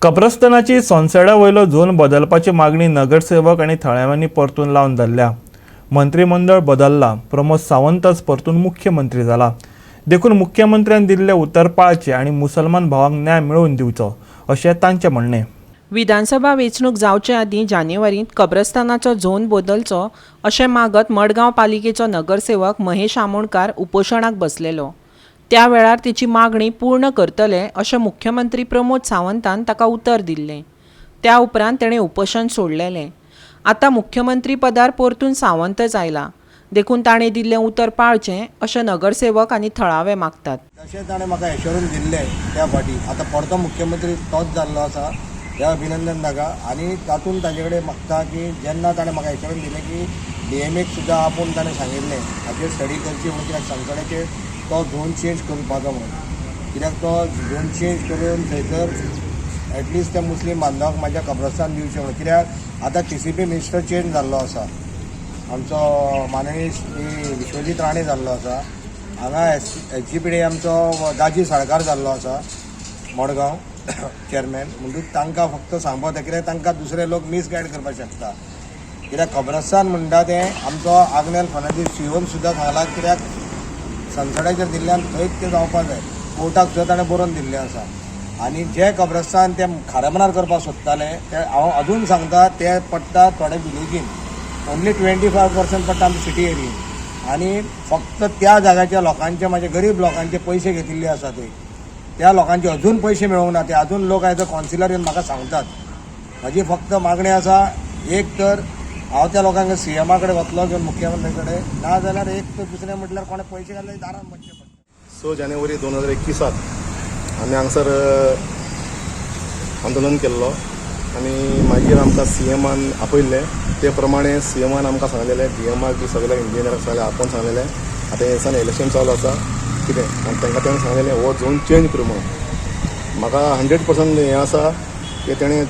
कब्रस्तानाची सोनसड्या वयलो झोन बदलपाची मागणी नगरसेवक आनी थळाव्यांनी परतून लावन धरल्या. मंत्रीमंडळ बदल्ला, प्रमोद सावंतच परतून मुख्यमंत्री जाला, देखून मुख्यमंत्र्यान दिल्लें उतर पाळचें आनी मुसलमान भावांक न्याय मेळोवन दिवचो अशें तांचें म्हणणें. विधानसभा वेंचणूक जावचे आदीं जानेवारींत कब्रस्तानाचो झोन बदलचो अशें मागत मडगांव पालिकेचो नगरसेवक महेश आमोणकार उपोशणाक बसलेलो. त्या वेळार तेची मागणी पूर्ण करतले अशें मुख्यमंत्री प्रमोद सावंतान ताका उतर दिल्लें. त्या उपरांत तेणें उपोशण सोडलेलें. आतां मुख्यमंत्री पदार परतून सावंतच आयला, देखून ताणें दिल्लें उतर पाळचें अशें नगरसेवक आनी थळावे मागतात. तशें ताणें म्हाका एश्योरन्स दिल्लें त्या फाटी. आतां परतो मुख्यमंत्री तोच जाल्लो आसा, हें अभिनंदन ताका. आनी तातूंत ताजे कडेन मागता की जेन्ना ताणें म्हाका एश्योरन्स दिलें की डीएमएक सुद्दां आपूण ताणें सांगिल्लें हाचेर स्टडी करची म्हणून, कित्याक सनसड्याचेर तो झोन चेंज करपाचो म्हणून, कित्याक तो झोन चेंज करून थंयसर एटलिस्ट त्या मुस्लीम बांधवांक म्हाज्या कब्रस्तान दिवचें म्हणून. कित्याक आतां टीसीपी मिनिस्टर चेंज जाल्लो आसा, आमचो माननीय श्री विश्वजीत राणे जाल्लो आसा. हांगा एसजीपीडी आमचो दाजी साळकार जाल्लो आसा मडगांव चेअरमॅन. म्हणटूच तांकां फक्त सांगपाक जाता, कित्याक तांकां दुसरे लोक मिसगायड करपाक शकता. कित्याक खबरस्तान म्हणटा तें आमचो आग्नेल फर्नांडीस सीओन सुद्दां सांगला, कित्याक सनसड्याचेर दिल्ल्यान थंयच तें जावपाक जाय. कोर्टाक सुद्दां ताणें बरोवन दिल्लें आसा. आनी जे कब्रस्तान ते खारेमनार करपाक सोदताले ते हांव अजून सांगता, ते पडटा थोडे विलेजीन, ओन्ली 25% पडटा आमच्या सिटी एरियेन. आनी फक्त त्या जाग्याच्या लोकांचे, म्हाजे गरीब लोकांचे पयशे घेतिल्ले आसा ते. त्या लोकांचे अजून पयशे मेळूंक ना. ते अजून लोक आयज कौन्सिलर येवन म्हाका सांगतात. म्हाजी फक्त मागणी आसा, एक तर हांव त्या लोकांक सीएमा कडेन वतलो घेवन, मुख्यमंत्री कडेन, ना जाल्यार एक तर दुसरें म्हटल्यार कोणें पयशे घातले दारान बसचें पडटा. 6 जानेवारी 2021 आमी हांगसर आंदोलन केल्लो आनी मागीर आमकां सीएमान आपयल्लें. ते प्रमाणे सीएमान आमकां सांगलेलें, डीएमाक बी सगल्या इंजिनियराक सगळ्या आपोवन सांगलेलें, आतां हे दिसान इलेक्शन चालू आसा कितें आनी तांकां तेणें सांगलेलें हो झोन चेंज कर म्हणून. म्हाका 100% हें आसा की तेणें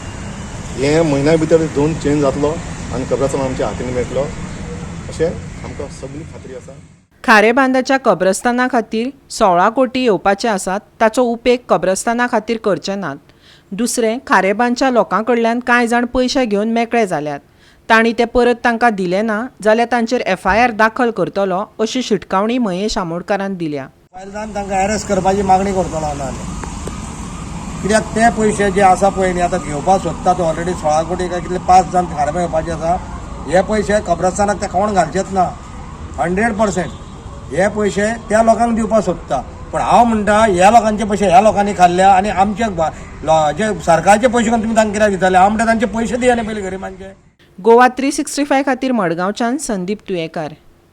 हे म्हयन्या भितर झोन चेंज जातलो आनी कब्रस्तान आमच्या हातीन मेळटलो अशें आमकां सगळी खात्री आसा. खारेबांदाच्या कब्रस्ताना खातीर 16 कोटी येवपाचे आसात, ताचो उपेग कब्रस्ताना खातीर करचे नात. दुसरें, खारेबांदच्या लोकां कडल्यान कांय जाण पयशे घेवन मेकळे जाल्यात. तांणी ते परत तांकां दिले ना जाल्यार तांचेर एफआयआर दाखल करतलो अशी शिटकावणी महेश आमोणकारान दिल्या. फायल जावन तांकां अरेस्ट करपाची मागणी करतलो हांव नाजाल्यार. कित्याक ते पयशे जे आसा पळय न्ही, आतां घेवपाक सोदता तो ऑलरेडी 16 कोटी काय कितले पास जावन खारें येवपाचे आसा. हे पयशे कब्रस्तानाक ते कोण घालचेच ना. 100% हे पयशे त्या लोकांक दिवपाक सोदता. पण हांव म्हणटा, ह्या लोकांचे पयशे ह्या लोकांनी खाल्ल्या आनी आमचे जे सरकारचे पयशे घेवन तुमी तांकां कित्याक दिताले? हांव म्हणटा, तांचे पयशे दिया न्ही पयलीं गरिबांचे. गोवा 365 खातीर मडगांवच्यान संदीप तुयेकार.